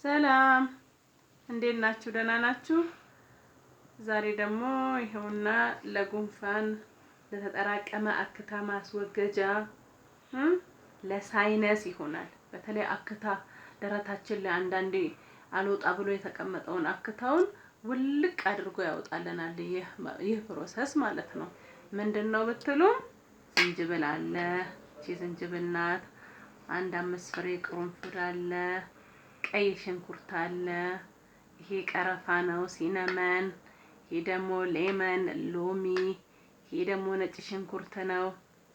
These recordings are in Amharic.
ሰላም እንዴት ናችሁ? ደህና ናችሁ? ዛሬ ደግሞ ይኸውና ለጉንፋን ለተጠራቀመ አክታ ማስወገጃ ለ sinus ይሆናል። በተለይ አክታ ደረታችን ላይ አንዳንዴ አልወጣ ብሎ የተቀመጠውን አክታውን ውልቅ አድርጎ ያወጣልናል። ይህ process ማለት ነው። ምንድን ነው ብትሉ ዝንጅብል አለ። እቺ ዝንጅብል ናት። አንድ 5 ፍሬ ቅርንፉድ አለ። ቀይ ሽንኩርት አለ። ይሄ ቀረፋ ነው፣ cinnamon። ይሄ ደግሞ lemon ሎሚ። ይሄ ደግሞ ነጭ ሽንኩርት ነው።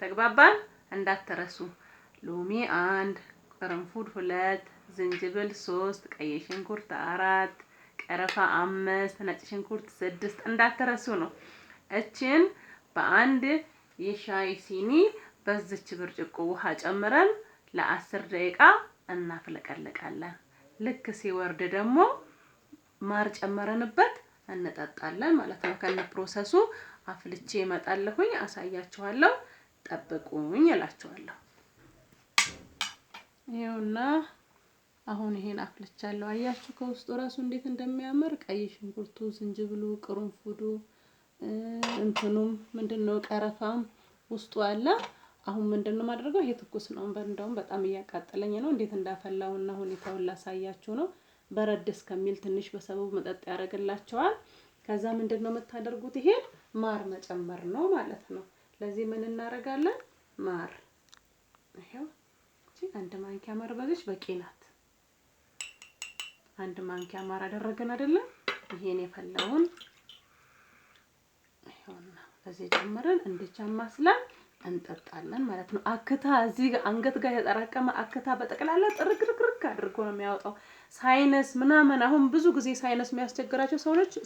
ተግባባን? እንዳትረሱ። ሎሚ አንድ፣ ቅርንፉድ ሁለት፣ ዝንጅብል ሶስት፣ ቀይ ሽንኩርት አራት፣ ቀረፋ አምስት፣ ነጭ ሽንኩርት ስድስት። እንዳትረሱ ነው። እችን በአንድ የሻይ ሲኒ በዚች ብርጭቆ ውሃ ጨምረን ለ10 ደቂቃ እናፍለቀልቃለን። ልክ ሲወርድ ደግሞ ማር ጨመረንበት እንጠጣለን ማለት ነው። ከነ process ኡ አፍልቼ እመጣለሁኝ፣ አሳያችኋለሁ። ጠብቁኝ እላችኋለሁ። ይኸውና አሁን ይሄን አፍልቻለሁ። አያችሁ ከውስጡ ራሱ እንዴት እንደሚያምር ቀይ ሽንኩርቱ፣ ዝንጅብሉ፣ ቅርንፉዱ፣ እንትኑም ምንድነው ቀረፋም ውስጡ አለ። አሁን ምንድነው የማደርገው? ይሄ ትኩስ ነው። እንደውም በጣም እያቃጠለኝ ነው። እንዴት እንዳፈላውና ሁኔታውን ላሳያችሁ ነው። በረድ እስከሚል ትንሽ በሰበቡ መጠጥ ያደርግላቸዋል። ከዛ ምንድነው የምታደርጉት? ይሄን ማር መጨመር ነው ማለት ነው። ለዚህ ምን እናደርጋለን? ማር ይሄው፣ እቺ 1 ማንኪያ ማር በዚች በቂ ናት። 1 ማንኪያ ማር አደረግን አይደለም? ይሄን የፈላውን ይሄውና በዚህ ጨምረን እንድቻ ማስለን እንጠጣለን ማለት ነው። አክታ እዚህ ጋር አንገት ጋር የተጠራቀመ አክታ በጠቅላላ ጥርግርግርግ አድርጎ ነው የሚያወጣው። Sinus ምናምን አሁን ብዙ ጊዜ sinus የሚያስቸግራቸው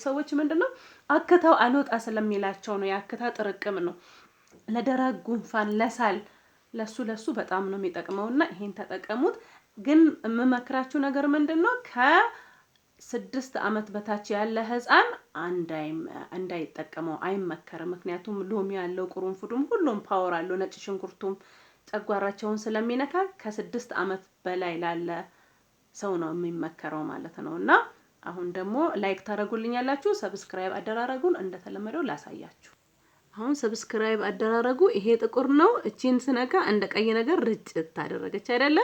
ሰዎች ምንድነው አክታው አልወጣ ስለሚላቸው ነው። የአክታ ጥርቅም ነው። ለደረቅ ጉንፋን፣ ለሳል ለሱ ለሱ በጣም ነው የሚጠቅመውና ይሄን ተጠቀሙት። ግን የምመክራችሁ ነገር ምንድን ነው፣ ከ6 ዓመት በታች ያለ ህፃን እንዳይጠቀመው አይመከርም። ምክንያቱም ሎሚ ያለው ቅርንፉዱም ሁሉም power አለው፣ ነጭ ሽንኩርቱም ጨጓራቸውን ስለሚነካ ከ6 ዓመት በላይ ላለ ሰው ነው የሚመከረው ማለት ነው። እና አሁን ደግሞ like ታደርጉልኛላችሁ፣ subscribe አደራረጉን እንደተለመደው ላሳያችሁ። አሁን subscribe አደራረጉ ይሄ ጥቁር ነው። እቺን ስነካ እንደ ቀይ ነገር ርጭት ታደረገች አይደለ?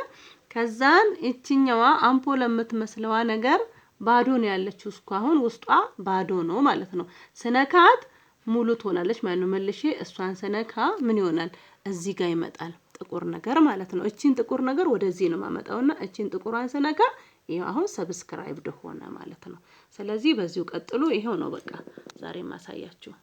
ከዛን እቺኛዋ አምፖል የምትመስለዋ ነገር ባዶ ነው ያለችው። እስካሁን ውስጧ ባዶ ነው ማለት ነው። ስነካት ሙሉ ትሆናለች ማለት ነው። መልሼ እሷን ስነካ ምን ይሆናል? እዚህ ጋር ይመጣል ጥቁር ነገር ማለት ነው። እቺን ጥቁር ነገር ወደዚህ ነው የማመጣውና እቺን ጥቁሯን ስነካ ይኸው አሁን subscribed ሆነ ማለት ነው። ስለዚህ በዚሁ ቀጥሉ። ይኸው ነው በቃ ዛሬ ማሳያችሁ።